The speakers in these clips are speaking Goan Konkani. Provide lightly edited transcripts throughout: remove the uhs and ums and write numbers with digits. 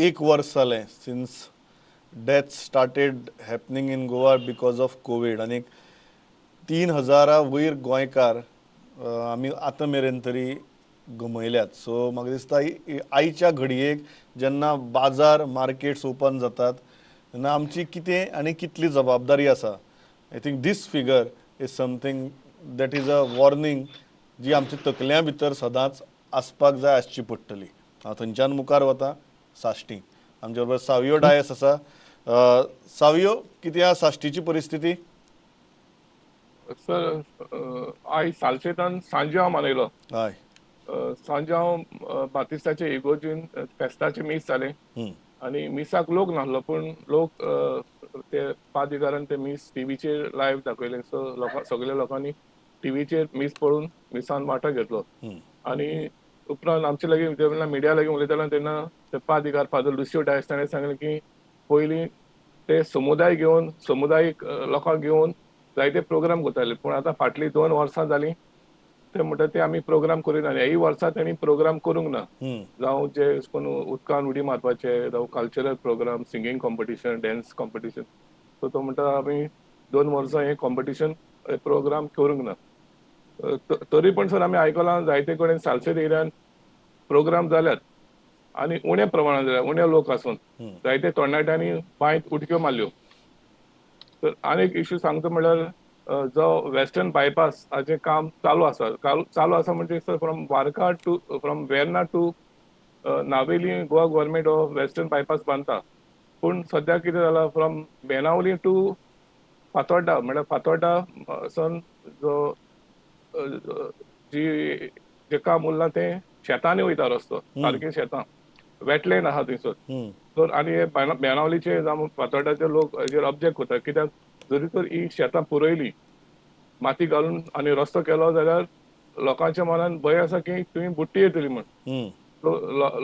एक वर्स जालें since death started happening in Goa because of COVID आनी 3000 वयर गोंयकार आमी आतां मेरेन तरी गमयल्यात. सो म्हाका दिसता आयच्या घडयेक जेन्ना बाजार मार्केट्स ओपन जातात तेन्ना आमची कितें आनी कितली जबाबदारी आसा, I think this figure is something that is a warning जी आमच्या तकल्यां भितर सदांच आसपाक जाय, आसची पडटली. हांव थंयच्यान मुखार वता साश्टी, आमच्या बरोबर सावियो डायस आसा. सावियो, कितें आसा साश्टीची परिस्थिती? सर, आयज सालसेतान सांजांव मनयलो. हय. सांजांव बातिस्ताचे इगोर्जीन फेस्ताचें मीस जालें आनी मिसाक लोक नासलो, पूण लोक ते पादिकारान ते मीस टिवीचेर लायव्ह दाखयलें. सो लोकां सगल्या लोकांनी टिवीचेर मीस पळोवन मिसान वांटो घेतलो. आनी उपरांत आमचे लागीं जेन्ना मिडिया लागीं उलयताले तेन्ना ते पादिकार फादर लुसियो डायस ताणें सांगलें की पयलीं ते समुदाय घेवन समुदायीक लोकांक घेवन जायते प्रोग्राम करताले, पूण आतां फाटलीं 2 वर्सां जालीं ते म्हणटा ते आमी प्रोग्राम करिना. ह्याय वर्सा तेणी प्रोग्राम करूंक ना, जावं जे कोण उदकान उडी मारपाचे, जावं cultural program, singing competition, dance competition. So तो म्हणटा आमी 2 वर्सां हें कॉम्पिटिशन प्रोग्राम करूंक ना. तरी पण सर आमी आयकलां जायते कडेन सालसेत एरियान प्रोग्राम जाल्यात आनी उण्या प्रमाणान जाल्या, उण्या लोक आसून जायते तरणाट्यांनी बांयत उडक्यो मारल्यो. तर आनीक इश्यू सांगता म्हणल्यार जो वेस्टर्न बायपास हाचें काम चालू आसा, चालू आसा म्हणजे sir from Varca to from Verna to Navelim Goa government हो वेस्टर्न बायपास बांदता, पूण सद्या कितें जालां फ्रॉम बेनावली टू फातोड्डा म्हणल्यार फातोड्डा सन जो जी जें काम उरलां तें शेतांनी वयता रस्तो, सारकें शेतां वेटलँड आसा थंयसर. तर आनी हे बेनावलीचे जावं फातोड्डाचे लोक हेजेर ऑब्जेक्ट करता, कित्याक जरी तर ही शेतां पुरयली माती घालून आनी रस्तो केलो जाल्यार लोकांच्या मनान भंय आसा की तुमी बुट्टी येतली म्हण.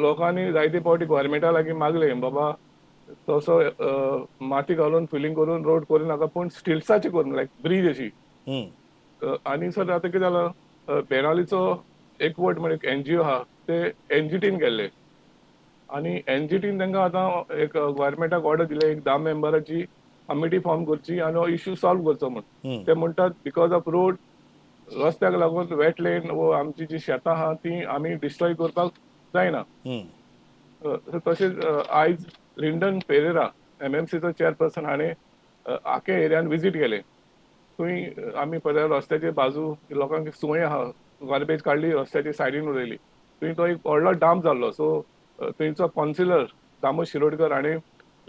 लोकांनी जायते फावटी गोवोरमेंटा लागीं मागलें बाबा तसो माती घालून फिलींग करून रोड करूं नाका, पूण स्टिल्साचे करून लायक ब्रीज अशी. आनी सर आतां कितें जालां, बेनावलीचो एकवट म्हण एक एनजीओ आहा, ते एनजीटीन गेल्ले आनी एनजीटीन तांकां आतां एक गोवोरमेंटाक ऑर्डर दिले एक 10 मेंबराची कमिटी फॉर्म करची आनी हो इश्यू सॉल्व करचो म्हण. ते म्हणटात because of road रस्त्याक लागून वेटलँड वो आमची जी शेतां आहा ती आमी डिस्ट्रॉय करपाक जायना. तशेंच आयज लिंडन पेरेरा एमएमसीचो चेअरपर्सन हाणें आखे एरियान विजीट केलें. थंय आमी पळयल्यार रस्त्याचे बाजू लोकांक सुंय आहा, गार्बेज काडली रस्त्याचे सायडीन उडयली, थंय तो एक व्हडलो डांप जाल्लो. सो थंयचो कावन्सिलर दामो शिरोडकर हाणें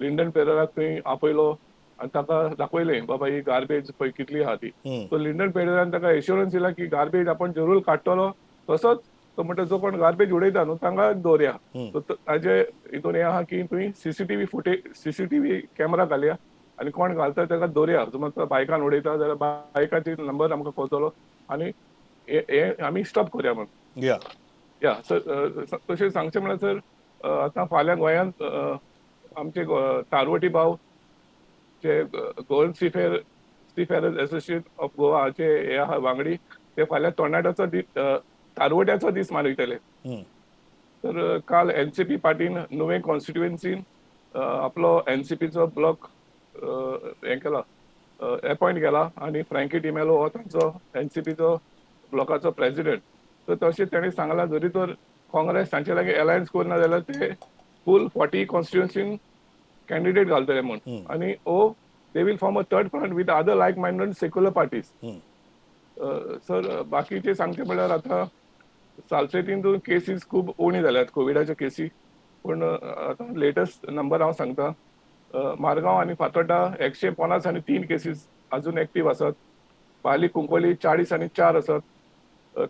लिंडन पेरेराक थंय आपयलो आनी ताका दाखयलें बाबा ही गार्बेज पळय कितली आहा ती. सो लिंडन पेरेरान ताका एश्योरन्स दिला की गार्बेज आपण जरूर काडटलो, तसोच तो म्हणटा जो कोण गार्बेज उडयता न्हू तांकां दवरया. सो ताजे हितून हें आहा की तुवें सीसीटीव्ही फुटेज सीसीटीव्ही कॅमेरा घालया आनी कोण घालता ताका दवरया. समज बायकान उडयता जाल्यार बायकाची नंबर आमकां कळटलो आनी हे आमी स्टॉप करुया म्हण. या सर, तशें सांगचें म्हणल्यार सर आतां फाल्यां गोंयांत आमचे तारवटी भाव जे Goan seafarers association of Goa हाचे हे आहा वांगडी, ते फाल्यां तोणाट्याचो दीस तारवट्याचो दीस मनयतले. तर काल एनसीपी पार्टीन नुवें कॉन्स्टिट्युएन्सीन आपलो एनसीपीचो ब्लॉक हें केला, एपॉयंट केला आनी फ्रँकी डिमेलो हो तांचो एनसीपीचो ब्लॉकाचो प्रेसिडेंट. तर तशें तेणी सांगलां जरी तर काँग्रेस तांचे लागीं एलायन्स करना जाल्यार ते फूल 40 कॉन्स्टिट्युएन्सीन कॅन्डिडेट घालतले म्हूण, आनी ओ they will form a third front with other like minded secular parties. Sir बाकीचे सांगचे म्हणल्यार आतां सालसेतीन केसीस खूब उणी जाल्यात कोविडाच्यो केसी, पूण आतां लेटस्ट नंबर हांव सांगता, मारगांव आनी फातोड्डा 150 आनी 3 केसीस अजून एक्टीव आसात, पाली कुंकळी 40 आनी 4 आसात,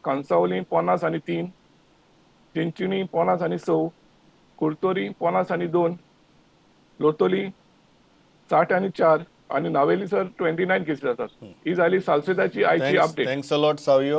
कांसावली 50 आनी 3, चिंचिणी 50 आनी 6, कुर्तोरी 50 आनी 2, लोटोली 60 आनी 4 आनी नावेली सर 29 केसीस आसात. ही जाली सालसेताची आयची update. Thanks a lot Savio.